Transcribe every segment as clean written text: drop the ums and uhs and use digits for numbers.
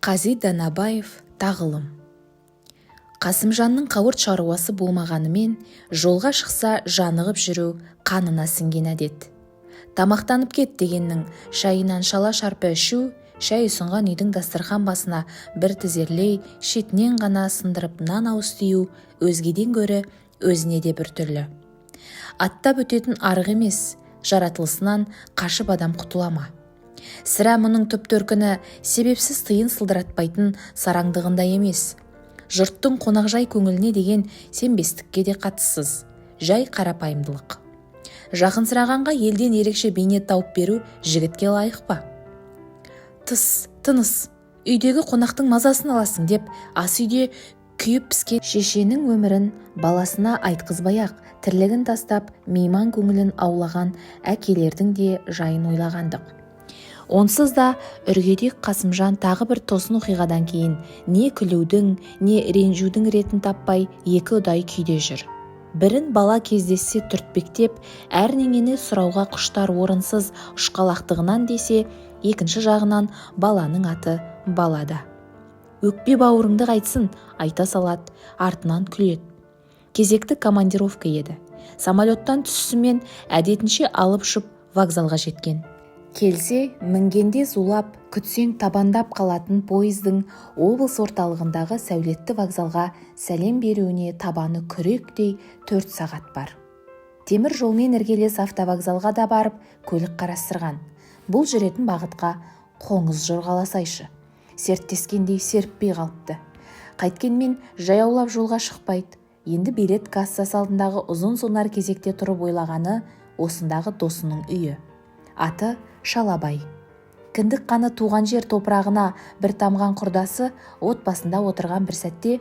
Қази Данабаев. Тағылым. Қасымжанның қауырт шаруасы болмағанымен, жолға шықса, жанығып жүру қанына сіңген әдет. Тамақтанып кет дегеннің шайынан шала-шарпы ішу, шай ұсынған үйдің дастархан басына бір тізерлей, шетінен ғана сындырып нан ауыз тию өзгеден гөрі өзіне де біртүрлі. Аттап өтетін арық емес, жаратылысынан қашып адам құтыла ма? Сірә, мұның түп төркіні себепсіз тиын сылдыратпайтын сараңдығында емес, жұрттың қонақжай көңіліне деген сенбестікке де қатыссыз, жай қарапайымдылық. Жақынсырағанға елден ерекше бейнет тауып беру жігітке лайық па? Тыс, тыныс, үйдегі қонақтың мазасын аласың деп, ас үйде күйіп піскен шешенің өмірін баласына айтқызбай-ақ, тірлігін тастап, мейман көңілін аулаған әкелердің де жайын ойлағандық. Онсыз да үргедек Қасымжан тағы бір тосын оқиғадан кейін не күлудің, не ренжудің ретін таппай, екі ұдай күйде жүр. Бірін бала кездессе түртпектеп, әрнеңені сұрауға құштар орынсыз ұшқалақтығынан десе, екінші жағынан баланың аты балада. Өкпе бауырыңды қайтсын, айта салады, артынан күледі. Кезекті командировка еді. Самолеттан түсісімен әдетінше алып ұшып вокзалға жеткен. Келсе, мінгенде зулап, күтсең табандап қалатын пойыздың облыс орталығындағы сәулетті вокзалға сәлем беруіне табаны күректей 4 сағат бар. Темір жолмен іргелес автовокзалға да барып, көлік қарастырған. Бұл жүретін бағытқа қоңыз жорғаласайшы, серттескендей серіппей қалыпты. Қайткенмен жаяулап жолға шықпайды. Енді билет кассасы алдындағы ұзын сонар кезекте тұрып ойлағаны – осындағы досының үйі. Аты Шалабай. Кіндік қаны туған жер топырағына бір тамған құрдасы от басында отырған бір сәтте: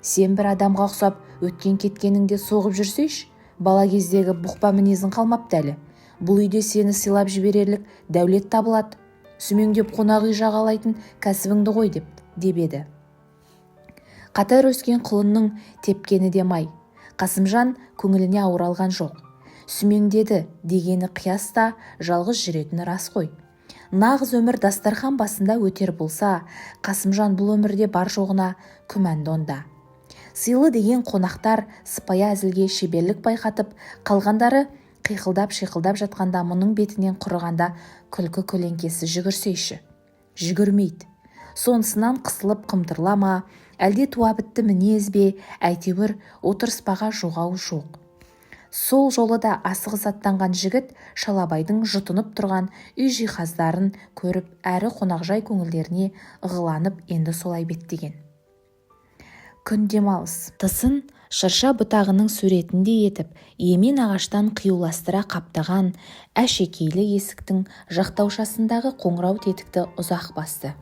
«Сен бір адамға ұқсап, өткен-кеткеніңде соғып жүрсейші, бала кездегі бұқпа мінезің қалмапты әлі. Бұл үйде сені сыйлап жіберерлік дәулет табылады, сүмеңдеп қонақ үй жағалайтын кәсібіңді қой», – деп еді. Қатар өскен құлынның тепкені де май. Қасымжан көңіліне ауыр алған жоқ. Сүмеңдеді дегені қияс та, жалғыз жүретіні рас қой. Нағыз өмір дастархан басында өтер болса, Қасымжан бұл өмірде бар-жоғына күмәнді онда. Сыйлы деген қонақтар сыпайы әзілге шеберлік байқатып, қалғандары қиқылдап-шиқылдап жатқанда, мұның бетінен құрығанда күлкі көлеңкесі жүгірсейші. Жүгірмейді. Сонысынан қысылып қымтырыла ма, әлде туа бітті мінез бе, әйтеуір отырыспаға жоғау жоқ. Сол жолы да асығыс аттанған жігіт Шалабайдың жұтынып тұрған үй жиһаздарын көріп әрі қонақжай көңілдеріне ығыланып, енді солай беттеген. Күн демалыс. Тысын шырша бұтағының суретіндей етіп емен ағаштан қиюластыра қаптаған әшекейлі есіктің жақтаушасындағы қоңырау тетікті ұзақ басты.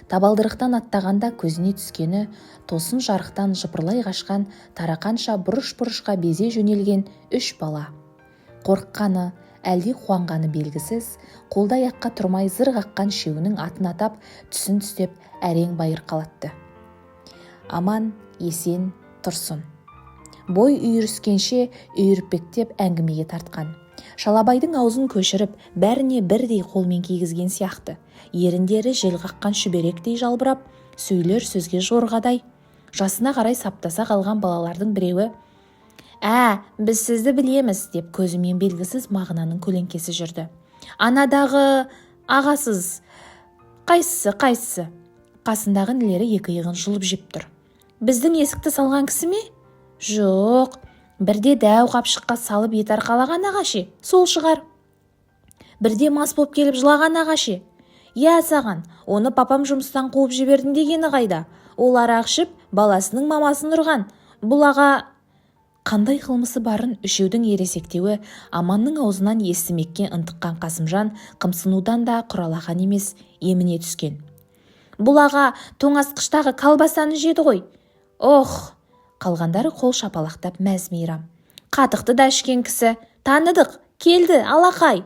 Табалдырықтан аттағанда көзіне түскені – тосын жарықтан жыпырлай қашқан тарақанша бұрыш-бұрышқа безе жөнелген үш бала. Қорыққаны, әлде қуанғаны белгісіз, қолды аяққа тұрмай зыр қаққан үшеуінің атын атап, түсін түстеп, әрең байыр қалатты. Аман есен тұрсын. Бой үйіріскенше үйірпектеп әңгімеге тартқан. Шалабайдың аузын көшіріп, бәріне бірдей қолмен кигізген сияқты. Еріндері жел қаққан шүберектей жалбырап, сөйлер сөзге жорғадай. Жасына қарай саптаса қалған балалардың біреуі: «Ә, біз сізді білеміз», – деп көзімен белгісіз мағынаның көлеңкесі жүрді. «Анадағы ағасыз». «Қайсысы, қайсысы?» Қасындағы інілері екі иығын жұлып жеп тұр. «Біздің есікті салған кісі ме? Жоқ, бірде дәу қапшыққа салып ет арқалаған аға ше, сол шығар. Бірде мас боп келіп жылаған аға ше?» «Иә, саған, оны папам жұмыстан қуып жібердім дегені қайда? Ол арақ ішіп, баласының мамасын ұрған. Бұл аға қандай қылмысы барын үшеудің ересектеуі Аманның аузынан естімекке ынтыққан Қасымжан қымсынудан да құралақан емес, еміне түскен. «Бұл аға тоңазытқыштағы колбасаны жеді ғой». «Ох!» Қалғандары қол шапалақтап, мәз-мейрам. «Қатықты да ішкен кісі. Таныдық, келді, алақай».